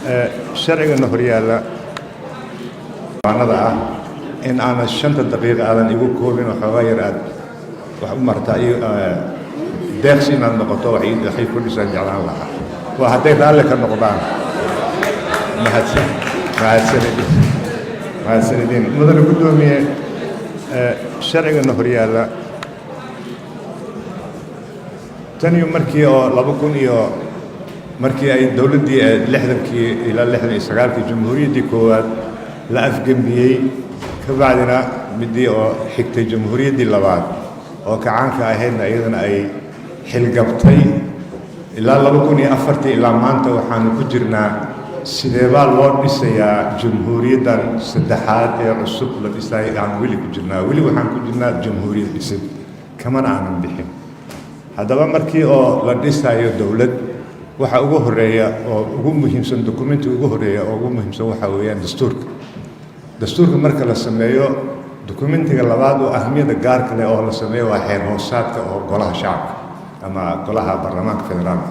Sharcigana horyaalla anada ah in aanan 5ta daqiiqa aadan igu koobin oo xoogaa yar aad wax u martaa iyo deeqsi inaad noqoto, waxay ku dhisaan jeclaan lahaa, waa hadday raalli ka noqdaan. Mahadsan, mahadsanidin, mahadsanidin, mudane guddoomiye. Sharcigana horyaalla tan iyo markii oo 2000 iyo markii ay dowladdii 60kii ilaa 69kii jamhuuriyaddii koowaad la afgembiyey, ka bacdina midii oo xigtay jamhuuriyaddii labaad oo kacaanka ahaydna iyadana ay xilgabtay, ilaa 2004tii ilaa maanta waxaanu ku jirnaa sideebaa loo dhisayaa jamhuuriyaddan saddexaad ee cusub la dhisaayo aan weli ku jirnaa. Weli waxaan ku jirnaa jamhuuriyad dhisid, kamana aanan bixin. Haddaba markii oo la dhisayo dowlad, waxa ugu horeeya oo ugu muhiimsan, documentiga ugu horeeya oo ugu muhiimsan waxaa weeyaan dastuurka. Dastuurka marka la sameeyo, documentiga labaad oo ahmiyadda gaarka leh oo la sameeyo waa xeer hoosaadka oo golaha shacabka ama golaha baarlamaanka federaalka.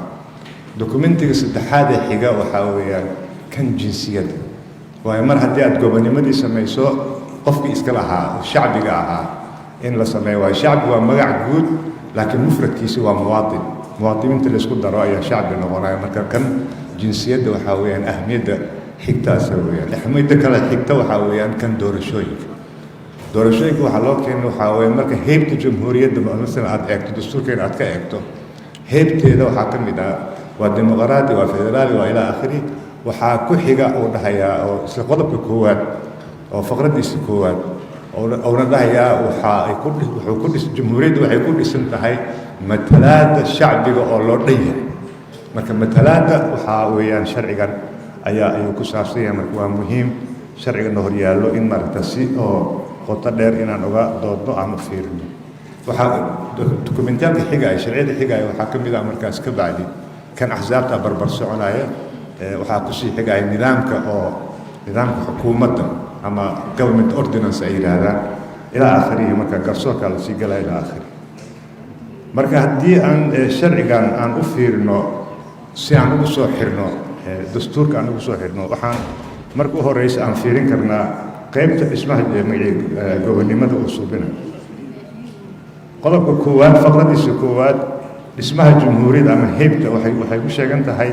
Documentiga saddexaad ee xiga waxaa weeyaan kan jinsiyadda, waayo mar haddii aad gobonimadii samayso, qofkii iska lahaa shacbiga ahaa in la sameeyo. Waayo shacbi waa magac guud, laakiin mufradkiisi waa muwaatin. Muwaatiniinta laisku daro ayaa shacbi noqonaya. Marka kan jinsiyadda waxaa weeyaan ahmiyadda xigtaasa weeyaan. Ahmiyadda kale xigta waxaa weeyaan kan doorashooyinka. Doorashooyinka waxaa loo keenay waxaa weeye marka heybta jamhuuriyadda masalan aad eegto, dastuurkeena aad ka eegto, heybteeda waxaa ka mid ah waa dimuqraadi, waa federaali, waa ilaa akhiri. Waxaa ku xiga uu dhahayaa oo isla qodobka koowaad oo faqraddiisa koowaad uuna dhahayaa waxa ay ku wuxuu ku dhis jamhuuriyaddu waxay ku dhisan tahay matalaadda shacbiga oo loo dhan yahay. Marka matalaadda waxaa weeyaan sharcigan ayuu ku saabsan yahay. Marka waa muhiim sharcigana horyaallo in maaragta si oo qoto dheer inaan uga doodno, aan u fiirino. Waxaa dokumentiyaalka xigaya, sharciyada xigaya waxaa ka mid ah markaas ka bacdi kan axsaabta barbar soconaya. Waxaa kusii xigaya nidaamka oo nidaamka xukuumadda ama government ordinance ay yidhaahdaan, ilaa aakhirihi. Marka garsoorkaa lasii galaya, ilaa aakhirihi. Marka haddii aan sharcigan aan u fiirino si aan ugu soo xirno dastuurka aan ugu soo xirno, waxaan marka u horeysa aan fiirin karnaa qaybta dhismaha gobonnimada uu suubinayo. Qodobka koowaad faqradiisa koowaad, dhismaha jamhuuriyadda ama heybta, waxay ku sheegan tahay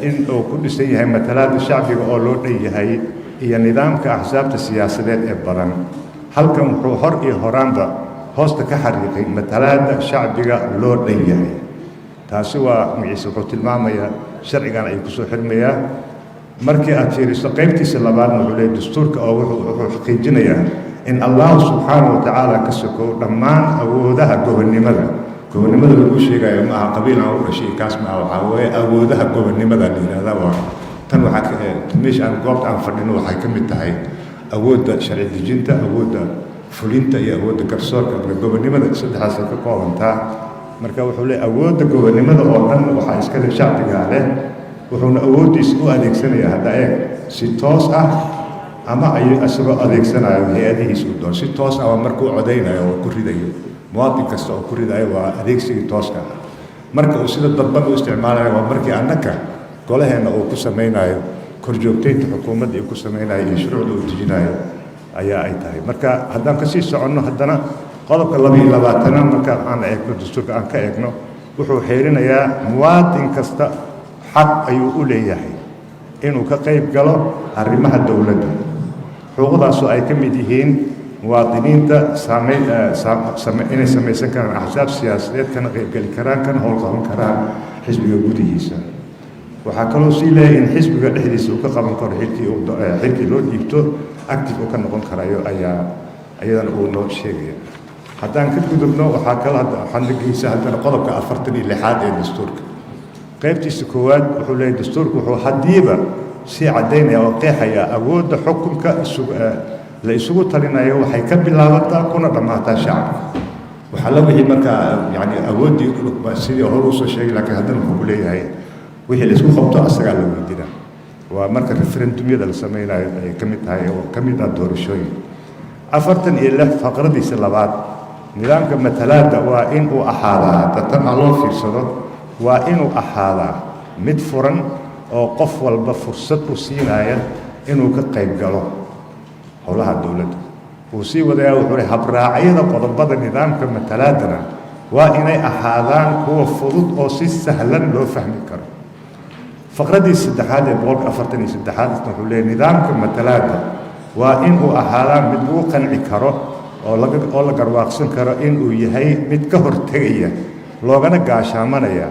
in uu ku dhisan yahay matalaadda shacbiga oo loo dhan yahay iyo nidaamka axsaabta siyaasadeed ee badan. Halkan wuxuu hor iyo horaanba hoosta ka xariiqay matalaadda shacbiga loo dhan yahay. Taasi waa magaciise wuxuu tilmaamayaa sharcigan ayuu kusoo xirmayaa. Markii aad fiiriso qaybtiisa labaadna, wuxuu leeyahy dastuurka oo wuxuu xaqiijinayaa in Allahu subxaanahu wa tacaala ka sokow dhammaan awoodaha gobonnimada. Gobonnimada lagu sheegayo ma aha qabiil aan u dhashay, kaas ma aha. Waxaa weeye awoodaha gobonnimada la yidhahdaa. Waa tan waxaa meesha aan goobta aan fadhino waxay ka mid tahay awoodda sharci dejinta, awoodda fulinta iyo awoodda garsoorka. Marka gobonnimada saddexdaasay ka koobantaa. Marka wuxuu leeyahy awoodda gobonnimada oo dhan waxaa iska leh shacbigaa leh, wuxuuna awooddiisa u adeegsanayaa, hadda eeg, si toos ah ama ay isagoo adeegsanayo hay-adihiisa u doon. Si toos ah waa markuu codaynayo oo ku ridayo, muwaadin kasta oo ku ridayo, waa adeegsigii tooska ah. Marka uu sida dadban u isticmaalayo waa markii annaka golaheenna uu ku samaynayo korjoogtaynta xukuumadda uu ku samaynayo iyo shuruucda uu dejinayo ayaa ay tahay. Marka haddaan kasii soconno haddana qodobka 22aad, marka aan eegno dastuurka aan ka eegno, wuxuu xeerinayaa muwaadin kasta xaq ayuu u leeyahay inuu ka qayb galo arrimaha dowladda, xuquuqdaasoo ay ka mid yihiin muwaadiniinta inay samaysan karaan axsaab siyaasadeed, kana qaybgeli karaan, kana howlqaban karaan xisbiga gudihiisa. Waxaa kaloo sii leeyahay in xisbiga dhexdiisa uu ka qaban karo xilkii loo dhiibto, active uu ka noqon karayo ayaa iyadana uu noo sheegaya. Haddaan ka gudubno, waxaa kale waxaad nageysa haddana qodobka 46aad ee dastuurka qaybtiisa koowaad. Wuxuu leeyahay dastuurku wuxuu haddiiba sii caddaynaya oo qeexaya awoodda xukunka la isugu talinayo waxay ka bilaabataa kuna dhammaataa shacabka. Waxaa la wixii markaa yani awooddii sidii hore usoo sheegay, laakiin haddana wuxuu ku leeyahay wixii la isku qabto asagaa la weydiinaa. Waa marka referendumyada la sameynayo ay ka mid tahay oo ka mid ah doorashooyin. 46 faqradiisa labaad, nidaamka matalaadda waa in uu ahaadaa, tan ha loo fiirsado, waa inuu ahaadaa mid furan. oo qof walba fursad u siinaya inuu ka qayb galo howlaha dowladda. Wuu sii wadayaa, wuxuu hi habraacyada qodobada nidaamka matalaadana waa inay ahaadaan kuwa fudud oo si sahlan loo fahmi karo. Faqraddii saddexaad ee 143aad isna wuxuu leeyahy nidaamka matalaadda waa inuu ahaadaa mid lagu qanci karo oo la garwaaqsan karo inuu yahay mid ka hortegaya loogana gaashaamanaya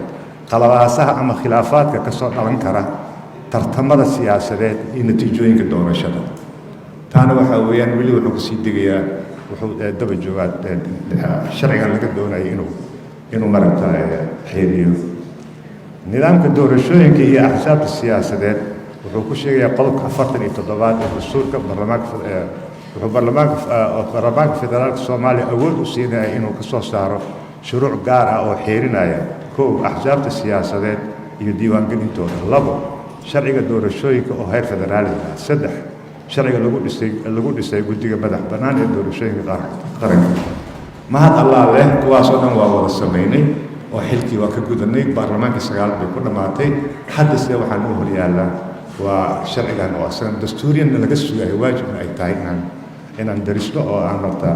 qalabaasaha ama khilaafaadka ka soo dhalan kara tartamada siyaasadeed iyo natiijooyinka doorashada. Taana waxaa weeyaan weli wuxuu kasii degayaa, wuxuu daba joogaa sharcigan laga doonayo inuu maaragta xeeriyo. Nidaamka doorashooyinka iyo axsaabta siyaasadeed wuxuu ku sheegayaa qodobka 47aad ee dastuurka baarlamaanka. Wuxuu baarlamaanka federaalka Soomaaliya awood u siinaya inuu ka soo saaro shuruuc gaar ah oo xeerinaya: kow, axsaabta siyaasadeed iyo diiwaangelintooda; labo, sharciga doorashooyinka oo heer federaaliga ah; saddex, sharciga lagu dhisay guddiga madax bannaan ee doorashooyinka qaranka. Mahad Allah leh, kuwaasoo dhan waa wada samaynay oo xilkii waa ka gudanay. Baarlamaankii sagaal bay ku dhammaatay. Hadda side waxaan u horyaallaa waa sharcigan oo asagan dastuuriyanna laga sugayo, waajibna ay tahay inaan darisno oo aan marta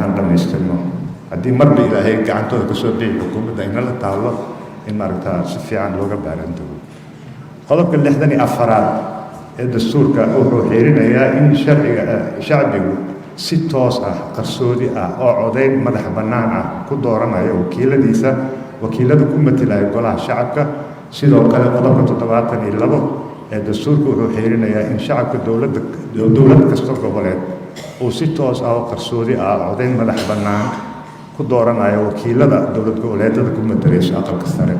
aan dhammaystirno, haddii marba Ilaahay gacantooda ka soo bixi xukuumadda inala taallo in maaragta si fiican looga baarantago. Qodobka 64aad ee dastuurka wuxuu xeerinayaa in sharciga shacbigu si toos ah, qarsoodi ah oo codayn madax bannaan ah ku dooranayo wakiiladiisa, wakiilada ku matalaya golaha shacabka. Sidoo kale qodobka 72 ee dastuurka wuxuu xeerinayaa in shacabka dowladda dowlad kasta goboleed uu si toos ah oo qarsoodi ah, codayn madax bannaan ku dooranayo wakiilada dowlad goboleedada ku matalayso aqalka sare.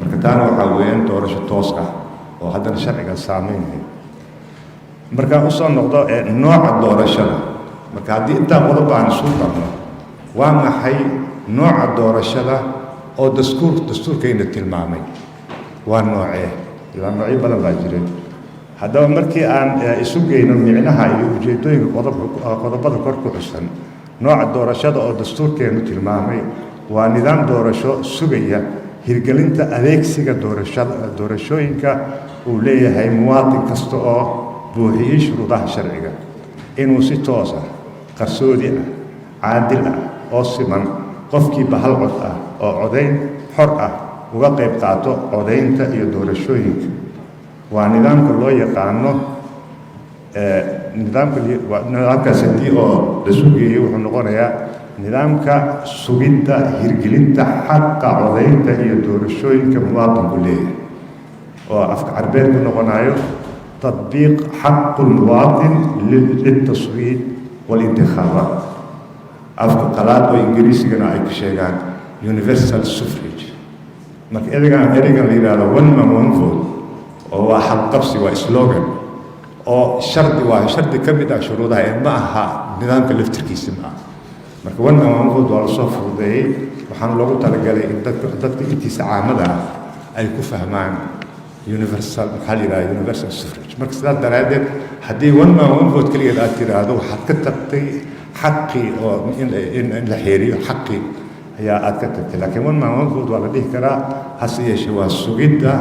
Marka taana waxaa weeyaan doorasho toos ah oo haddana sharciga saameynaya. Markaan usoo noqdo nooca doorashada, marka haddii intaa qodob aan isu darno, waa maxay nooca doorashada oo dastuurkayna tilmaamay? Waa noocee? Ilaa noocyo badan baa jiray. Haddaba markii aan isu geyno micnaha iyo ujeeddooyinka qodobada kor ku xusan, nooca doorashada oo dastuurkeenu tilmaamay waa nidaam doorasho sugaya hirgelinta adeegsiga doorashada doorashooyinka uu leeyahay muwaadin kasta oo buuxiyey shuruudaha sharciga inuu si toos ah, qarsoodi ah, caadil ah oo siman, qofkiiba hal cod ah oo codayn xor ah uga qayb qaato codaynta iyo doorashooyinka. Waa nidaamka loo yaqaano nidaamka. Nidaamkaas haddii oo la sugeeyey wuxuu noqonayaa nidaamka sugidda hirgelinta xaqa codaynta iyo doorashooyinka muwaadinku leeyahay, oo afka Carbeed ku noqonayo تطبيق حق المواطن للتصويت والانتخابات. Afka qalaad oo Ingiriisigana ay ku sheegaan universal suffrage. Marka ereygan la yidhahdo one man one vote oo waa xalqabsi, waa slogan oo shardi, waa shardi ka mid ah shuruudaha ee ma aha nidaamka laftirkiisa ma aha. Marka one man one vote waa lasoo fududeeyey, waxaana loogu talagalay in dadka intiisa caamada ah ay ku fahmaan universal, maxaa la yidhahda, universal suffrage. Marka sidaas daraaddeed, haddii one man one vote keligeed aad tiraahdo, waxaad ka tagtay xaqii oo in la xeeriyo xaqii ayaa aad ka tagtay. Laakiin one man one vote waa la dhihi karaa, hase yeeshee waa sugidda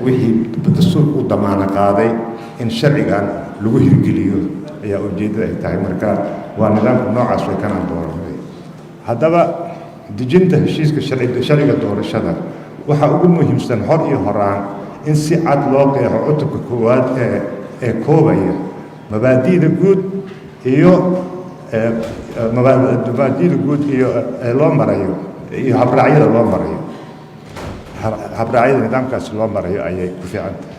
wixii dastuurka u damaano qaaday in sharcigan lagu hirgeliyo ayaa ujeeddada ay tahay. Marka waa nidaamka noocaas way kanaan dooranay. Haddaba dejinta heshiiska sharciga doorashada waxaa ugu muhiimsan hor iyo horaan in si cad loo qeexo cutubka koowaad ee koobaya mabaadi'da guud iyo mabaadi'da guud iyo loo marayo iyo habraacyada loo marayo, habraacyada nidaamkaasi loo marayo ayay ku fiican tahay.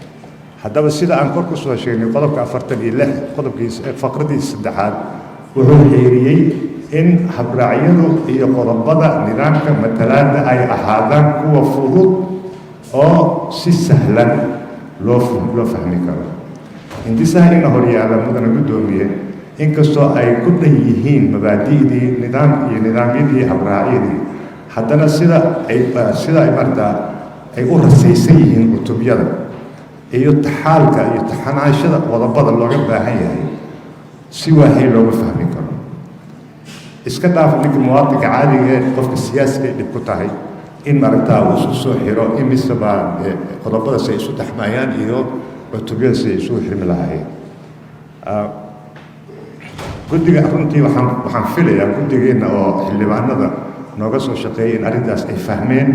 Haddaba sida aan kor ku soo sheegnay, qodobka 46 qodobkiisa faqradiisa saddexaad wuxuu xeeriyey in habraacyadu iyo qodobada nidaamka matalaadda ay ahaadaan kuwa fudud oo si sahlan loo fahmi karo. Hindisaha ina horyaala, mudana guddoomiye, inkastoo ay ku dhan yihiin mabaadi'dii nidaam iyo nidaamyadii habraacyadii, haddana sida ay martaa ay u rasaysan yihiin cutubyada iyo taxaalka iyo taxanaashada qodobada looga baahan yahay, si waahay looga fahmi karo. Iska dhaaf ninka muwaadinka caadiga ee qofka siyaasiga ay dhib ku tahay. In maaragtaa uu isku soo xiro imise baa qodobada si ay isu taxmayaan iyo cutubyada si ay isugu xirmi lahaayeen. Guddiga runtii waxaan filayaa guddigeenna oo xildhibaanada nooga soo shaqeeyay in arrintaas ay fahmeen.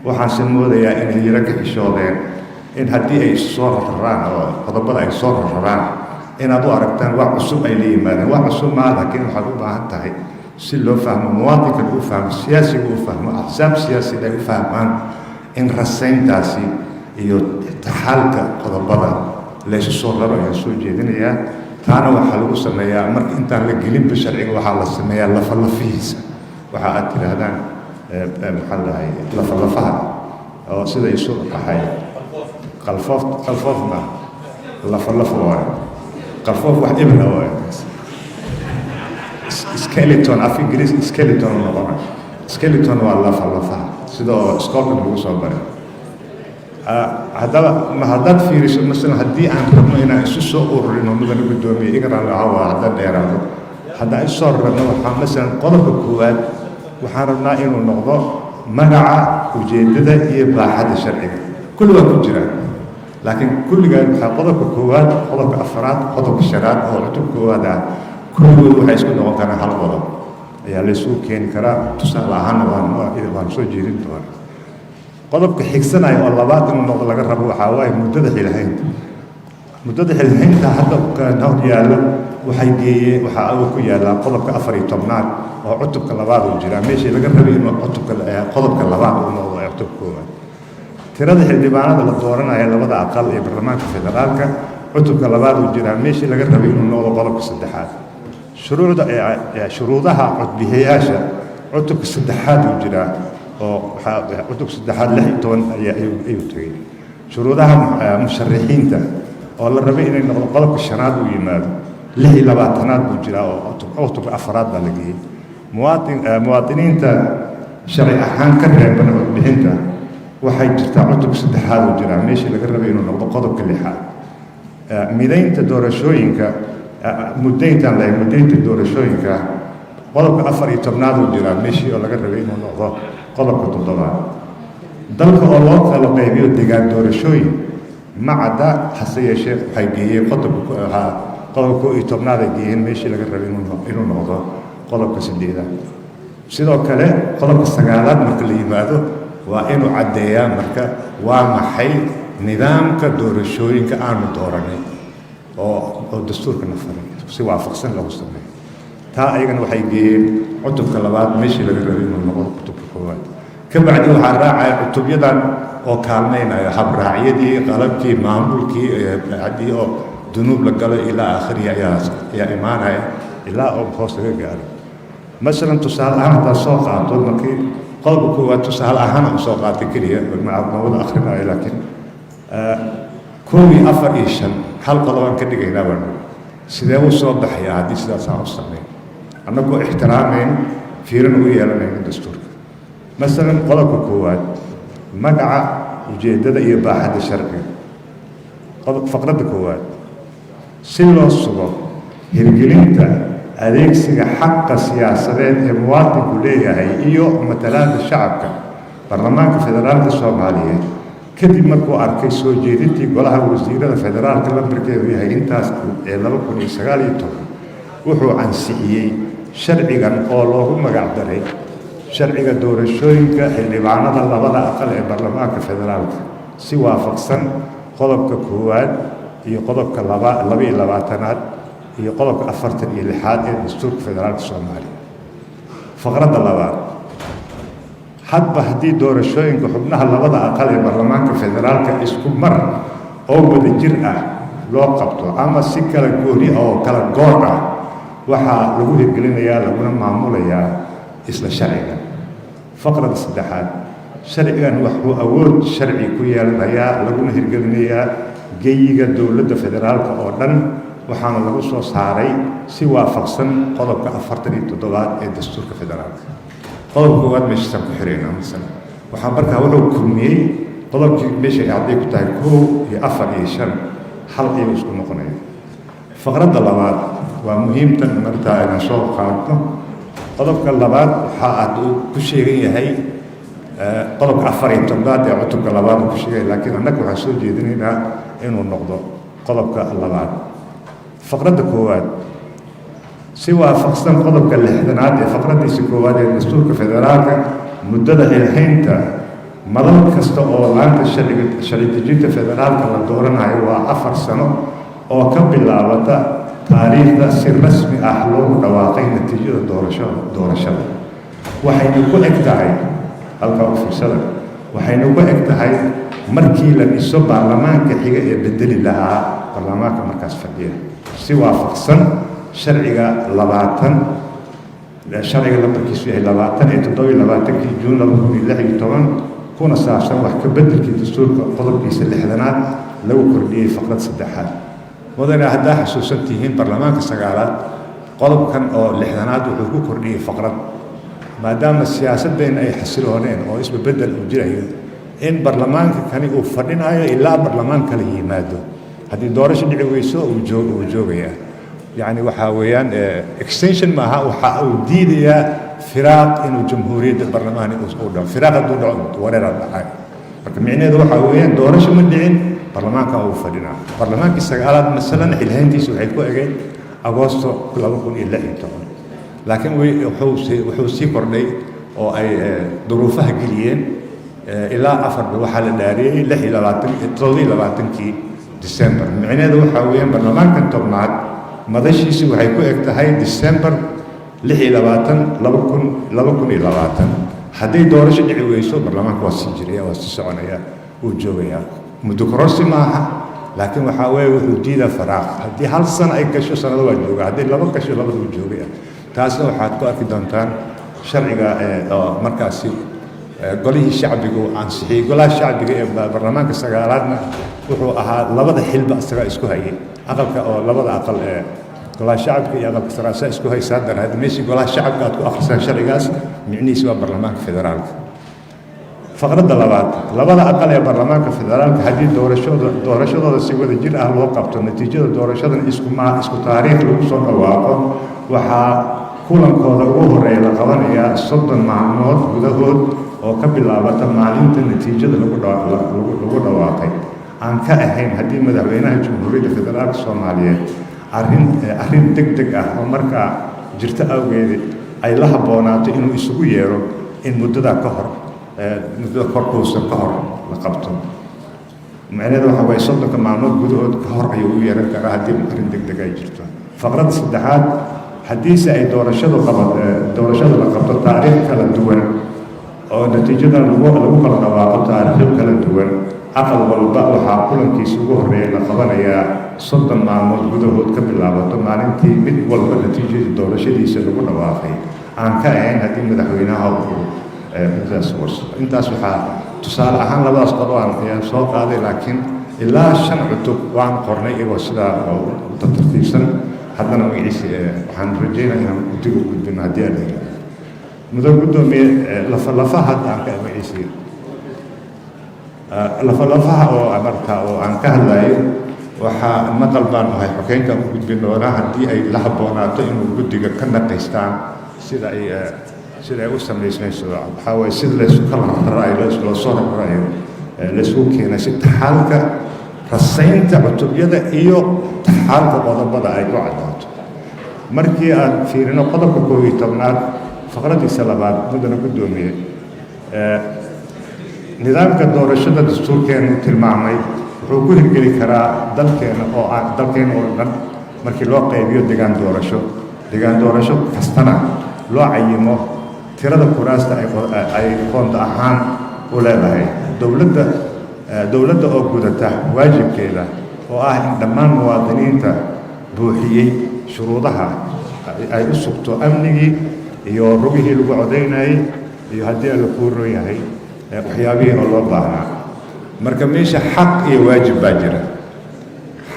Waxaanse moodayaa inay yaro ka xishoodeen in haddii ay soo rararaan oo qodobada ay soo rararaan inaad u aragtaan wax cusub ay la yimaadeen. Wax cusub maa, laakiin waxaad u baahan tahay si loo fahmo, muwaadinkan uu fahmo, siyaasiga uu fahmo, axsaab siyaasiga ay u fahmaan, in rasayntaasi iyo taxaalka qodobada laysu soo raro ayaan soo jeedinayaa. Taana waxaa lagu sameeyaa marka intaan la gelinba sharciga, waxaa la sameeyaa lafalafihiisa, waxa aad tidhaahdaan, maxaa la dhahay, lafalafaha oo sida isu ahay. Qalfoof, qalfoof ma lafalafo waayo, qalfoof wax ibna waayo. Skeleton, af Ingiriis skeleton u noqona. Skeleton waa lafalafaha, sida oo iskoolka lagu soo baray. Haddaba ma haddaad fiiriso, masalan, haddii aan rabno inaan isu soo ururino, mudane guddoomiye, igran lahaa haddaan dheeraado, haddaan isu soo rarno, waxaa masalan qodobka koowaad waxaan rabnaa inuu noqdo magaca, ujeeddada iyo baaxadda sharciga. Kulli waa ku jiraan, laakiin kulligaan waxaa qodobka koowaad, qodobka afraad, qodobka shanaad oo cutub koowaad ah, kulligood waxay isku noqon karaan hal qodob ayaa la isugu keeni karaa. Tusaale ahaanna waan soo jeedin doonaa. Qodobka xigsanaya oo labaad inuu noqdo laga rabo waxaa waaye muddada xilhaynta. Muddada xilhaynta hadda hor yaallo waxay geeyeen, waxa uu ku yaallaa qodobka 14aad oo cutubka labaad uu jiraa, meeshii laga rabay inuu cutubka qodobka labaad uu noqdo ee cutubka koowaad. Tirada xildhibaanada la dooranaya labada aqal ee baarlamaanka federaalka, cutubka labaad uu jiraa, meeshii laga rabay inuu noqdo qodobka saddexaad. Shuruucda, shuruudaha codbixiyaasha, cutubka saddexaad uu jiraa oo waxaa cutubka saddexaad 16 ayuu tegey. Shuruudaha musharixiinta oo la rabay inay noqdo qodobka shanaad uu yimaado, 26aad buu jiraa oo cutubka afaraad baa la geeyey. Muwaadiniinta sharci ahaan ka reeban codbixinta waxay jirtaa cutubka saddexaad uu jiraa, meeshii laga rabay inuu noqdo qodobka lixaad. Midaynta doorashooyinka, muddayntaan lahayn, muddaynta doorashooyinka, qodobka 14aad uu jiraa, meeshii oo laga rabay inuu noqdo qodobka toddobaad. Dalka oo loo kala qaybiyo degaan doorashooyin ma cadda, hase yeeshee waxay geeyeen qodobka 11aad ay geeyeen, meeshii laga rabay inuu noqdo qodobka sideedaad. Sidoo kale qodobka sagaalaad marka la yimaado waa inuu caddeeyaa marka waa maxay nidaamka doorashooyinka aanu dooranay oo dastuurka na faray si waafaqsan lagu sameeyo. Taa ayagana waxay geeyeen cutubka labaad, meeshii laga rabay inuu noqdo cutubka koowaad. Ka bacdi waxaa raacaya cutubyadan oo kaalmaynaya habraacyadii, qalabkii, maamulkii, haddii oo dunuub la galo ilaa aakhirihi ayaa imaanaya ilaa oo hoos laga gaaro. Masalan, tusaale ahaan haddaad soo qaato, markii qodobka koowaad tusaale ahaan aan soo qaatay keliya, ma wada akhrinayo, laakiin kow iyo afar iyo shan hal qodob aan ka dhigaynaa baan. Sidee u soo baxayaa haddii sidaas aan u samayn, annagoo ixtiraamayn, fiirin ugu yeelanayno dastuurka? Masalan, qodobka koowaad, magaca, ujeeddada iyo baaxadda sharciga, qodob, faqradda koowaad: si loo sugo hirgelinta adeegsiga xaqa siyaasadeed ee muwaadinku leeyahay iyo matalaadda shacabka, Baarlamaanka Federaalka Soomaaliyeed, kadib markuu arkay soo jeedintii Golaha Wasiirada Federaalka lambarkeedu yahay intaas ee 2019, wuxuu ansixiyey sharcigan oo loogu magac daray Sharciga Doorashooyinka Xildhibaanada Labada Aqal ee Baarlamaanka Federaalka, si waafaqsan qodobka koowaad iyo qodobka 22aad iyo qodobka 46aad ee dastuurka federaalka Soomaaliya. Faqradda labaad: hadba haddii doorashooyinka xubnaha labada aqal ee baarlamaanka federaalka isku mar oo wada jir ah loo qabto ama si kala gooni ah oo kala goor ah, waxaa lagu hirgelinayaa laguna maamulayaa isla sharcigan. Faqradda saddexaad: sharcigan wuxuu awood sharci ku yeelanayaa laguna hirgelinayaa geyiga dowladda federaalka oo dhan, waxaana lagu soo saaray si waafaqsan qodobka 47aad ee dastuurka federaalka. Qodobka koowaad meeshaasaan ku xiraynaa. Masalan, waxaa markaa wuxuu kulmiyey qodobkii meesha ay hadday ku tahay kow iyo afar iyo shan, hal ayuu isku noqonaya. Faqradda labaad waa muhiimtan martaa inaan soo qaadno. Qodobka labaad waxaa aad uu ku sheegan yahay Qodobka 14aad ee cutubka labaad uu ku sheegay, laakiin annaga waxaan soo jeedinaynaa inuu noqdo qodobka labaad, faqradda koowaad. Si waafaqsan qodobka 60aad ee faqraddiisa koowaad ee dastuurka federaalka, muddada xilhaynta madal kasta oo laanta sharci dejinta federaalka la dooranayo waa 4 sano oo ka bilaabata taariikhda si rasmi ah loogu dhawaaqay natiijada doorashada. Waxaynu ku eg tahay halkaa, u fiirsada, waxaynu ku eg tahay markii la dhiso baarlamaanka xiga ee bedeli lahaa baarlamaanka markaas fadhiya, si waafaqsan sharciga 20, sharciga lambarkiisu yahay 20 ee 27kii Juun 2016, kuna saabsan wax ka beddelkii dastuurka, qodobkiisa 60aad lagu kordhiyey faqrad saddexaad. Mudane, haddaa xasuusan tihiin, baarlamaanka sagaalaad qodobkan oo 60aad wuxuu ku kordhiyey faqrad, maadaama siyaasaddeena ay xasilooneen oo isbedel uu jirayo, in baarlamaanka kani uu fadhinayo ilaa baarlamaan kale yimaado. Haddii doorasho dhici weyso, uu joog uu joogayaa. Yacni waxaa weeyaan extension maaha, waxa uu diidayaa firaaq inuu jamhuuriyadda baarlamaani uu dhaco. Firaaq hadduu dhaco, wareeraa dhacay. Marka micnaheedu waxaa weeyaan doorasho ma dhicin, baarlamaankan wuu fadhinaa. Baarlamaankii sagaalaad masalan xilhayntiisa waxay ku egeyd Agoosto 2016, laakiin wuxuu sii kordhay oo ay duruufaha geliyeen ilaa 4 bil. Waxaa la dhaariyey 26, 27kii December. Micnaheedu waxaa weeyaan baarlamaankan 10aad madashiisi waxay ku eg tahay December 26, 2020. Hadday doorasho dhici weyso, baarlamaanka waa sii jiraya, waa sii soconaya, wuu joogayaa. Muddo kororsi maaha, laakiin waxaa weeye wuxuu diidaa faraaq. Haddii hal sano ay gasho, sanado waa jooga. Haddii laba gasho, labada wuu joogaya. Taasna waxaad ku arki doontaan sharciga oo markaasi golihii shacbiga uu ansixiyey. Golaha shacbiga ee baarlamaanka sagaalaadna wuxuu ahaa labada xilba isagaa isku hayay, aqalka oo labada aqal ee golaha shacabka iyo aqalka sare asaa isku haysa. Haddana hadda meeshii golaha shacabka aad ku akhrisaan sharcigaas, micnihiisi waa baarlamaanka federaalka. Faqradda labaad: labada aqal ee baarlamaanka federaalka haddii doorashadooda si wada jir ah loo qabto, natiijada doorashadan isku taariikh lagu soo dhawaaqo, waxaa kulankooda ugu horeeya la qabanayaa 30 maalmood gudahood oo ka bilaabata maalinta natiijada lagu dhawaaqay, aan ka ahayn haddii madaxweynaha Jamhuuriyadda Federaalka Soomaaliyeed arrin deg deg ah oo markaa jirto awgeed ay la habboonaato inuu isugu yeero in muddadaa ka hor, muddada korkuusan ka hor la qabto. Macnaheedu waxa waaye 30ka maalmood gudahood ka hor ayuu u yeeran karaa haddii arrin deg deg ay jirto. Faqradda saddexaad: haddiise ay doorashada la qabto taariikh kala duwan oo natiijadan lagu kala dhawaaqo taariikhyo kala duwan, aqal walba waxaa kulankiisa ugu horreeya la qabanayaa 30 maalmood gudahood ka bilaabato maalintii mid walba natiijadii doorashadiisa lagu dhawaaqay, aan ka ahayn haddii madaxweynaha uu muddadaas warsado. Intaas waxaa tusaale ahaan labadaas qodob aan ayaan soo qaaday, laakiin ilaa shan cutub waan qornay iyagoo sidaa oo tartiibsan. Haddana magaciisa waxaan rajeynaya inaan guddiga u gudbino haddii aan la yidhahdo. Mudan guddoomiye, lafa lafaha hadda aan ka magaciisa, lafa lafaha oo marka oo aan ka hadlayo, waxaa maqal baan ahay xogeyntaan u gudbin doonaa haddii ay la habboonaato inuu guddiga ka naqaystaan sida ay u samaysmayso. Waxaa waaye sida laysu kala rarayo, loo soo rarayo, laysugu keenay si taxaalka rasaynta cutubyada iyo taxaalka qodobada ay u caddaato. Markii aan fiirino qodobka 11aad faqradiisa labaad, mudana guddoomiye, nidaamka doorashada dastuurkeenu tilmaamay wuxuu ku hirgeli karaa dalkeena oo aan dalkeena oo dhan markii loo qaybiyo degaan doorasho, degaan doorasho kastana loo cayimo tirada kuraasta ay qoonto ahaan u leedahay. Dowladda oo gudata waajibkeeda oo ah in dhammaan muwaadiniinta buuxiyey shuruudaha ay u sugto amnigii iyo rugihii lagu codaynayay iyo haddii alla kuu ron yahay waxyaabihii oo loo baahnaa. Marka meesha xaq iyo waajib baa jira.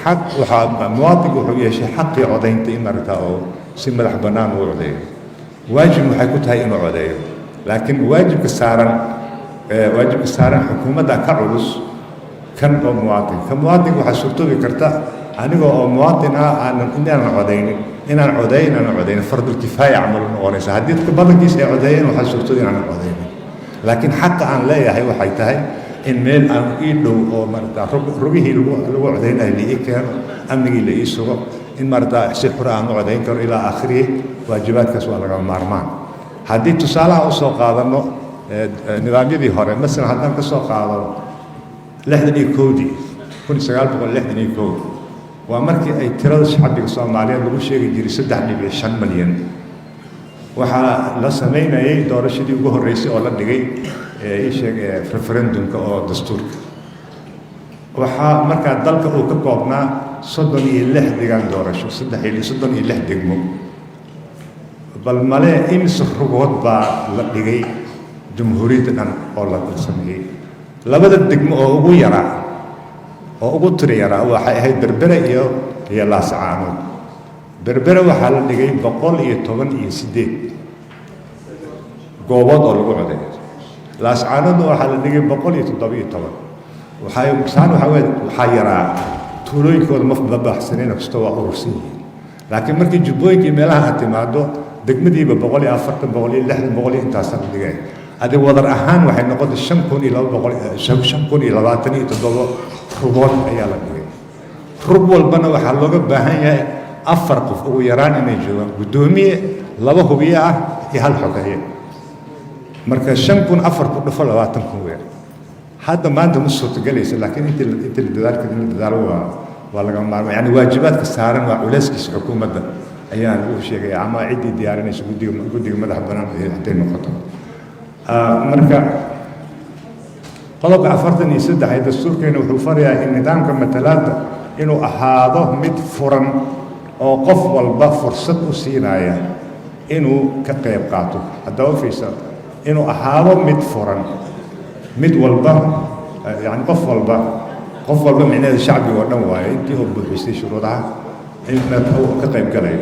Xaq waxaa muwaadinku wuxuu yeeshay xaqii codaynta in maaragta oo si madax bannaan uu codeeyo. Waajib waxay ku tahay inuu codeeyo, laakiin waajibka saaran xukuumadda ka culus kan oo muwaadinka. Ka muwaadinka waxaa suurtoobi karta aniga oo muwaadin ah aanan inaanan codaynin, inaan codeeyo, inaanan codaynin fardul kifaaya camal u noqonaysa. Haddii dadka badankiisa ay codeeyeen, waxaa suurtoobi inaanan codaynin. Laakiin xaqa aan leeyahay waxay tahay in meel aan ii dhow oo maarata rugihii lagu codaynayo la ii keeno, amnigii la ii sugo, in maarata si xura aan u codayn karo ilaa aakhirihi. Waajibaadkaas waa lagama maarmaan. Haddii tusaalaha usoo qaadano nidaamyadii hore, masalan haddaan ka soo qaadano 61-dii, 1961, waa markii ay tirada shacbiga Soomaaliyeed lagu sheegi jiray 3.5 milyan. Waxaa la samaynayay doorashadii ugu horreysay oo la dhigay ii sheeg referendumka oo dastuurka. Waxaa markaa dalka uu ka koobnaa 36 degaan doorasho, 36 degmo. Bal male imise rugood baa la dhigay jamhuuriyadda dhan oo la sameeyey? Labada degmo oo ugu yaraa oo ugu tiri yaraa waxay ahayd Berbere iyo Laascaanood. Berbere waxaa la dhigay 118 goobood oo lagu codeeyo. Laascaanoodna waxaa la dhigay 117. Waxay saan waxaa weye waxaa yaraa tuulooyinkooda, ma babaxsaneen, kastoo waa urursan yihiin. Laakiin markii jubbooyinka iyo meelaha aad timaado, degmadiiba 140, 160, boqol iyo intaasaa la dhigay. Adi wadar ahaan waxay noqotay 5200, 5027 rugood ayaa la dhigay. Rug walbana waxaa looga baahan yahay afar qof ugu yaraan inay joogaan: guddoomiye, laba hubiye ah iyo hal xogeeye. Marka 5000 afar ku dhufo, 20,000 weer. Hadda maanta ma suurtagelaysa, laakiin inta la dadaalka in la dadaalo waa lagama maarmaan. Yani waajibaadka saaran waa culeyskiisa xukuumadda ayaa lagu sheegaya ama ciddii diyaarinaysa, guddiga madaxa bannaan hadday noqoto. Marka qodobka 43 ee dastuurkeena wuxuu farayaa in nidaamka matalaadda inuu ahaado mid furan oo qof walba fursad u siinaya inuu ka qayb qaato. Haddaba fiirsa, inuu ahaado mid furan, mid walba, yani qof walba micnaheeda shacbiga oo dhan waayo, intii oo buuxisay shuruudaha in uu ka qayb galayo.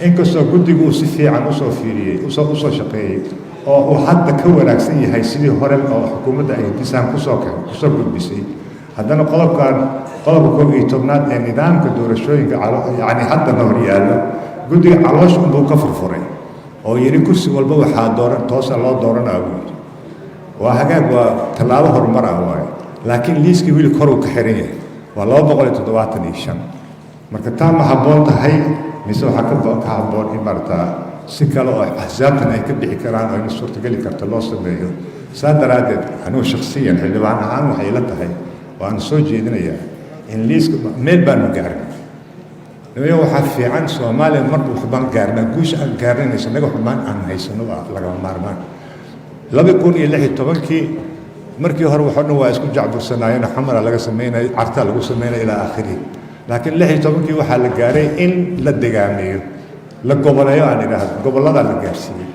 Inkastoo guddigu uu si fiican usoo fiiriyey, usoo shaqeeyey, oo uu hadda ka wanaagsan yahay sidii hore oo xukuumadda ay disaan kusoo gudbisay, haddana qodobkan, qodobka 11aad ee nidaamka doorashooyinka, yani haddana hor yaallo, guddiga caloosh unbuu ka furfuray oo yidhi kursi walba waxaa dooran toosa loo dooranaa buu yidhi. Waa hagaag, waa tallaabo horumar ah waaye, laakiin liiskii wili koruu ka xiran yahay, waa 275. Marka taa ma habboon tahay mise waxaa ka habboon in maarata si kale oo axsaabtan ay ka bixi karaan oo ayna suurtageli karto loo sameeyo? Saa daraaddeed anigu shakhsiyan xildhibaan ahaan waxay ila tahay waan soo jeedinayaa in liiska meel baanu gaarnay. Nimayo, waxaa fiican Soomaaliya marka waxbaan gaarnaa, guusha aan gaarnanayso naga xumaan aan haysano waa lagama maarmaan. 2016-kii markii hore waxoo dhan waa isku jacbursanaayeen, Xamara laga sameynaya, Cartaa lagu sameynaya ilaa aakhirihi. Laakiin 16-kii waxaa la gaaray in la degaameeyo, la goboleeyo, aan idhaahdo gobolladaa la gaarsiiyey.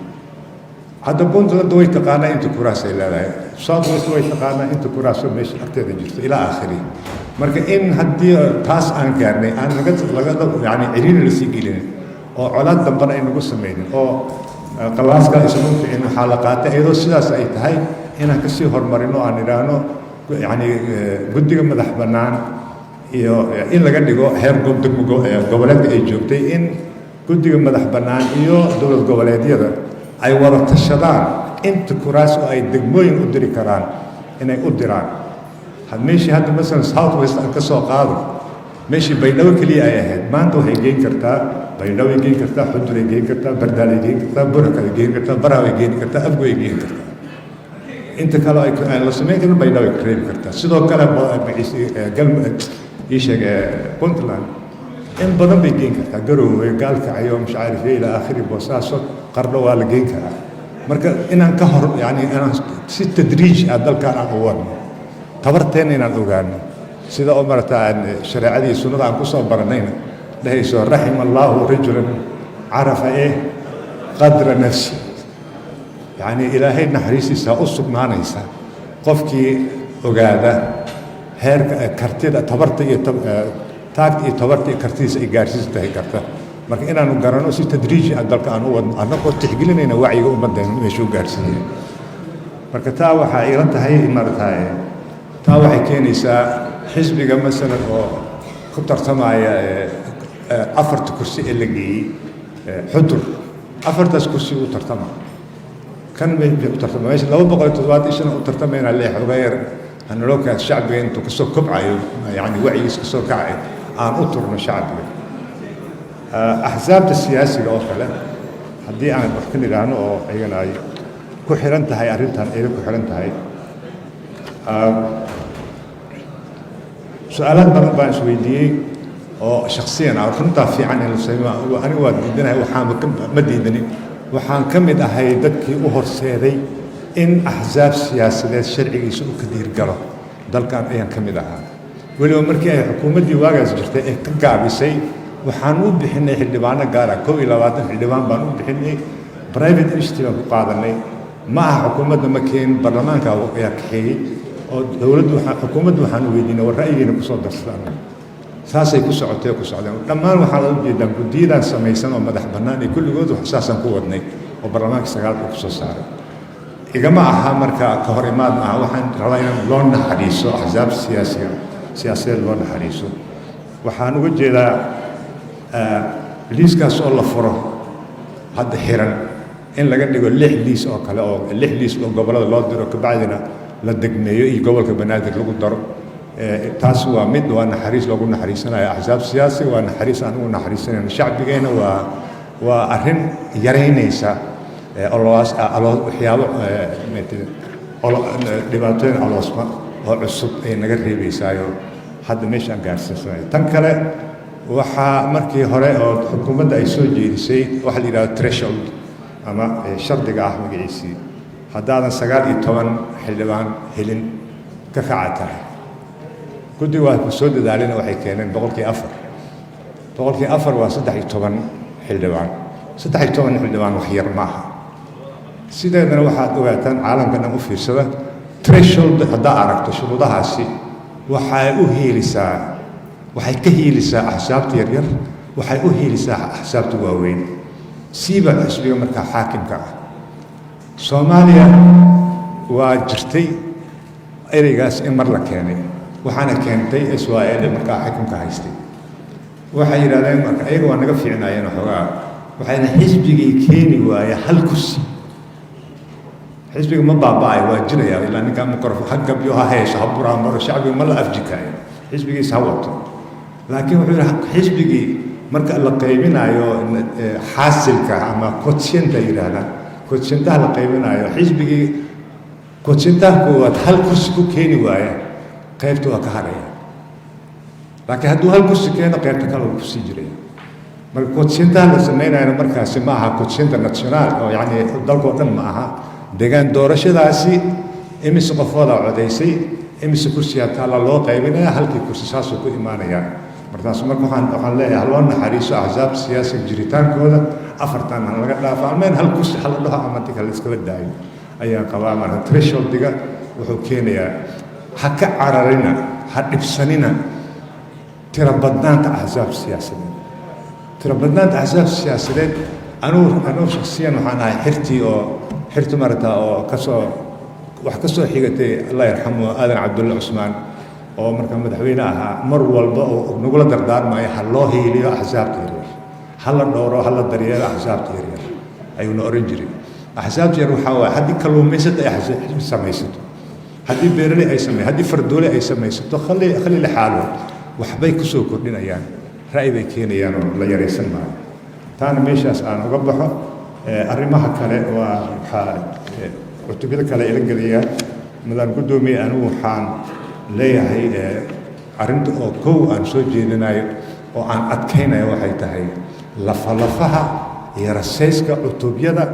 Hadda Puntland way taqaanaa inta kuraas ay leedahay, South West way taqaanaa inta kuraasoo meesha agteeda jirto ilaa aakhirihi. Marka in haddii taas aan gaarnay aan laga laga yani ciriiri lasii gelinin oo colaad dambana ay nagu samaynin oo qalaaska aysan u kicin, waxaa la qaatay iyadoo sidaas ay tahay inaan kasii horumarino, aan idhaahno yani guddiga madax bannaan iyo in laga dhigo heer degmo goboleedka ay joogtay, in guddiga madax bannaan iyo dowlad goboleedyada ay wada tashadaan inta kuraas oo ay degmooyin u diri karaan inay u diraan. Meeshii hadda masalan South West aan ka soo qaado, meeshii Baydhabo keliya ay ahayd, maanta waxay geyn kartaa Baydhabo ay geyn kartaa, Xuduray geyn kartaa, Bardaalay geyn kartaa, Burakay geyn kartaa, Baraaway geyn kartaa, Afgoy geyn kartaa. Inta kale ay la samayn karin Baydhabo ay reebi kartaa. Sidoo kale ii sheeg Puntland in badan bay geyn kartaa, Garoowe, Gaalkacyo, mashcaarifiye ilaa aakhiri, Boosaaso, Qardho waa la geyn karaa. Marka inaan ka hor yani inaan si tadriij ah dalkan aan u wadno, tabarteenna inaan ogaano, sida oo maarata shareecadii sunnada aan kusoo baranayna dhahayso: "Raxima allaahu rajulan carafa qadra nafsi." Yacni Ilaahay naxariistiisa u sugnaanaysa qofkii ogaada heerka kartida, tabarta iyo taagta iyo tabarta iyo kartidiisa ay gaarsiis tahay karta. Marka inaanu garanno si tadriiji ah dalka aan u wadno, annagoo tixgelinayna wacyiga ummaddeena meeshuu gaarsiiyay. Marka taa waxaa ila tahay maarataye taa waxay keenaysaa xisbiga masalan oo ku tartamaya afarta kursi ee la geeyey Xudur, afartaas kursi uu tartama. Kan bay u tartama meesha 275 u tartamayna lee xogaa yar hanaloo kaas shacbiga intuu kasoo kobcayo, yani wacyigiis kasoo kacayo, aan u turno shacbiga. Axsaabta siyaasiga oo kale haddii aan wax ka nidhaahno oo iyagana ay ku xiran tahay arrintan, ayna ku xiran tahay, su-aalaad badan baan isweydiiyey oo shaksiyan ah. Runtaa fiican in la sameeyo. Anigu waa diidanahay, waxaan ma diidanin, waxaan ka mid ahay dadkii u horseeday in axsaab siyaasadeed sharcigiisa u kadiirgalo dalkan ayaan ka mid ahaa. Weliba markii ay xukuumaddii waagaas jirtay ee ka gaabisay, waxaan u bixinay xildhibaano gaara, 21 xildhibaan baan u bixinay, private initiative baan ku qaadanay. Ma aha xukuumadda ma keenin, baarlamaanka ayaa kaxeeyey oo dowladdu xukuumaddu waxaan u weydiinay war ra'yigiina kusoo darsadaan. Saasay ku socotay oo ku socdeen dhammaan. Waxaan u jeedaa guddiyadaan samaysan oo madax bannaan iyo kulligood saasaan ku wadnay oo baarlamaanka sagaalka kusoo saaray. Igama aha marka ka hor imaad maaha. Waxaan rabaa in loo naxariiso axsaab siyaasiga siyaasadeed loo naxariiso. Waxaan uga jeedaa liiskaas oo la furo hadda xiran in laga dhigo lix liis oo kale, oo lix liis oo gobollada loo diro, kabacdina la degmeeyo iyo gobolka Banaadir lagu daro. Taas waa mid waa naxariis loogu naxariisanayo axsaab siyaasi, waa naxariis aan ugu naxariisanayno shacbigeena, waa arrin yaraynaysa olowaas waxyaabo dhibaatooyin aloosma oo cusub ay naga reebaysaayo hadda meesha aan gaarsiisanayo. Tan kale, waxaa markii hore oo xukuumadda ay soo jeedisay waxa la yidhahdo threshold ama shardiga ah magaciisii, haddaadan 19 xildhibaan helin ka kaca tahay. Guddiga waa ku soo dadaalina, waxay keeneen 4%. 4% waa 13 xildhibaan. 13 xildhibaan wax yar maaha. Sideedana waxaad ogaataan caalamka dhan u fiirsada, threshold haddaa aragto, shuruudahaasi waxay u hiilisaa, waxay ka hiilisaa axsaabta yaryar, waxay u hiilisaa axsaabta waaweyn, siiba xisbiga markaa xaakimka ah. Soomaaliya waa jirtay ereygaas in mar la keenay, waxaana keentay SYL markaa xaakimka haystay. Waxay yidhahdeen marka ayaga waa naga fiicnaayeen xoogaa, waxayna xisbigii keeni waaya hal kursi, xisbiga ma baaba'ayo, waa jiraya ilaa ninkaa microphone ha gabyo, ha heesho, ha buraanbaro, shacbiga ma la afjikaayo, xisbigiisa ha wato. Laakiin wuxuu yidhi xisbigii marka la qaybinayo xaasilka ama quotienta yidhaahdaan, quotientaha la qaybinayo, xisbigii quotientaha koowaad hal kursi ku keeni waaya qaybta waa ka haraya, laakiin hadduu hal kursi keeno qaybta kale wuu kusii jiraya. Marka quotientaha la samaynayana markaasi ma aha quotienta national oo yacni dalkoo dhan ma aha. Degaan doorashadaasi imise qofoodaa codaysay, imise kursiyaa taalla loo qaybinaya, halkii kursi saasuu ku imaanayaa. Markaas marka waxaan leeyahay ha loo naxariiso axsaabta siyaasiga jiritaankooda, afartan ha laga dhaafo ama in hal kursi hala dhaho ama inti kale iskaba daayo ayaan qabaa. Marka thresholdiga wuxuu keenayaa ha ka cararina, ha dhibsanina tiro badnaanta axsaab siyaasadeed. Tiro badnaanta axsaab siyaasadeed, anugu shaksiyan waxaan ahay xirtii oo xirti marata oo kasoo wax ka soo xigatay Allah yarxamu Aadan Cabdulle Cusmaan oo markaa madaxweyne ahaa, mar walba oo nagula dardaarmayo ha loo hiiliyo axsaabta yaryar, ha la dhowro, ha la daryeelo axsaabta yaryar ayuuna oran jiray. Axsaabta yar waxaa waaye haddii kalluumaysata ay xisbi samaysato, haddii beeraley ay samey, haddii fardoole ay samaysato, khali khali lixaalo waxbay ku soo kordhinayaan, ra'yi bay keenayaan oo la yaraysan maayo. Taana meeshaas aan uga baxo. Arrimaha kale waa waxaa cutubyada kale ila gelaya. Madaan guddoomiye, anigu waxaan leeyahay arrinta oo kow aan soo jeedinayo oo aan adkaynayo waxay tahay lafalafaha iyo rasayska cutubyada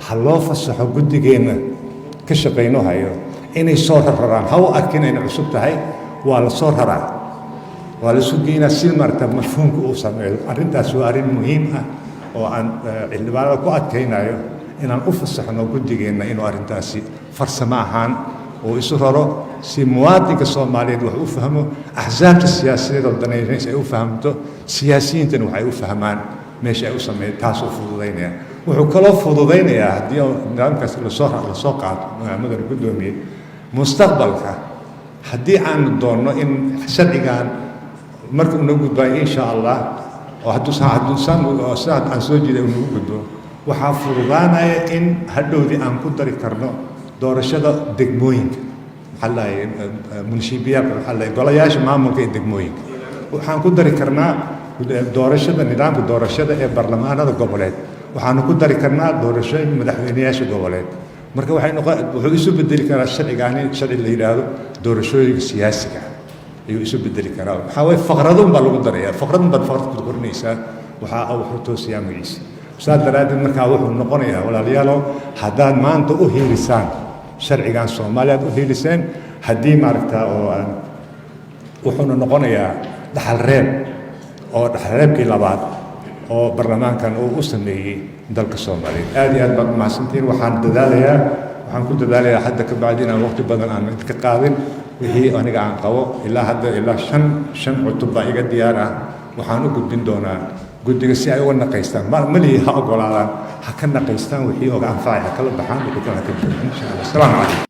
ha loo fasaxo guddigeenna ka shaqayno hayo inay soo rararaan. Ha u arkin inay cusub tahay, waa la soo raraa, waa la isu geynaa si maarata mafhuumka uu sameeyo. Arrintaas waa arrin muhiim ah oo aan xildhibaanada ku adkaynayo inaan u fasaxno guddigeenna inuu arrintaasi farsamo ahaan uu isu raro si muwaadinka Soomaaliyeed wax u fahmo, axsaabta siyaasadeed oo danaynaysa ay u fahamto, siyaasiyiintana waxay u fahmaan meesha ay u sameeyeen. Taasuu fududaynaya. Wuxuu kaloo fududaynayaa haddii nidaamkaas lasoo qaato, mudane guddoomiye, mustaqbalka haddii aanu doonno in sharcigan marka uu nagu gudbaayo insha Allah, oo hadduu saan sidaa aan soo jeeday uu nagu gudbo. Waxaa fududaanaya in hadhowdii aan ku dari karno doorashada degmooyinka, maxaa la munishiibiyaalka, maxaa la golayaasha maamulka ee degmooyinka. Waxaan ku dari karnaa doorashada, nidaamka doorashada ee baarlamaanada goboleed. Waxaanu ku dari karnaa doorashooyinka madaxweyneyaasha goboleed. Marka waxay noqon, wuxuu isu bedeli karaa sharcigaani sharci la yidhaahdo doorashooyinka siyaasiga ayuu isu bedeli karaa. Waxaa waye, faqrado un baa lagu darayaa, faqrad un baad faqrad ku korinaysaa, waxaa wuxuu toosiyaa magaciisa. Saas daraaddeed markaa wuxuu noqonayaa, walaalayaalo, haddaad maanta u hiilisaan sharcigan, Soomaaliya aad u hiiliseen, haddii maaragta oo aan, wuxuuna noqonayaa dhaxal reeb oo dhaxal reebkii labaad oo baarlamaankan uu u sameeyey dalka Soomaaliyeed. Aad iyo aad baad umahadsantihiin. Waxaan dadaalayaa, waxaan ku dadaalayaa hadda ka bacdi inaan waqti badan aan idinka qaadin. Wixii aniga aan qabo ilaa hadda, ilaa shan cutub baa iga diyaar ah. Waxaan u gudbin doonaa guddiga si ay uga naqaystaan. Malihi ha ogolaadaan, ha ka naqaystaan. Wixii oga anfacay ha kala baxaan, wixii kale ha ka joogaan, insha Allah. Asalaamu calaykum.